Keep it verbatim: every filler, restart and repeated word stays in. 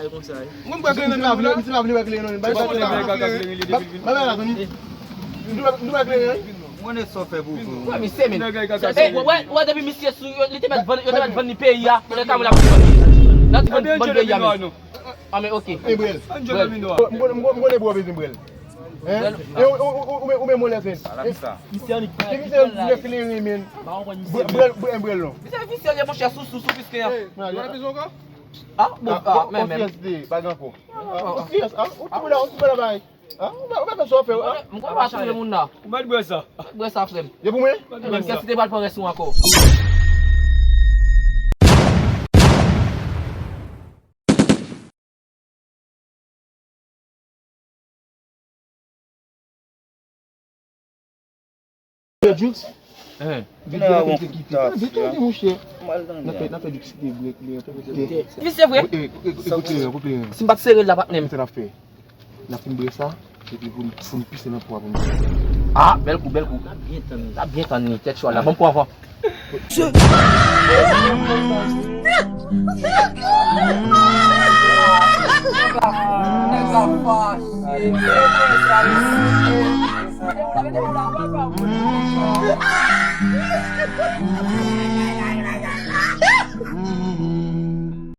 bagay konsa, wi. Mwen m kwè kleren nan la. Misye pa vle wè kleren non. Bay kleren. Bay la, tande. Nou pa kleren, wi. Mwen e sa fè pou ou. Wè, misye, men. Nèg la ka se, se, wè, wè, depi misye sou, yo, li te mèt vann, yo te mèt vann li peyi a, kounye a Kamil ap vann li. L ap vann, vann peyi a, men. Ah, men, ok. Hey, Brel. Brel. M konnen, m konnen, m konnen pou w bezwen Brel. Hein? E ou, ou, ou, ou, ou menm ou lè fè. Ala sa. Misye annik bay. Ki misye annik kleren, men. Brel, Brel, Brel, non. Misye visye, monchè, sou, sou, sou, piske a. Hey, ou la bezwen ankò? Ah, bon, ah, men, men. Ou serious, pa gen ankò. Ou serious, ah? Ou tou la, ou tou la bay. Ah, ou pa, ou pa fè sa w fè, ah? M konn pa touye moun la. Ou mèt bwè sa. Bwè sa, frè m. E pou mwen? Menm kè si te pral pran rès ou ankò. Jukes. Hein. Vin la, bon, ki pita. Detann, monchè. N ap fè, n ap fè Jukes kite brek li. Wi, se vre. Ekoute, ekoute. Si m pa t sere l la, patnè m. Sa n ap fè? N ap fin bwè sa, epi pou n, pou n pise nan po a pou n. Ah, bèl kou, bèl kou. N ap byen tann, n ap byen tann li, tèt cho la. Bon, pou avan.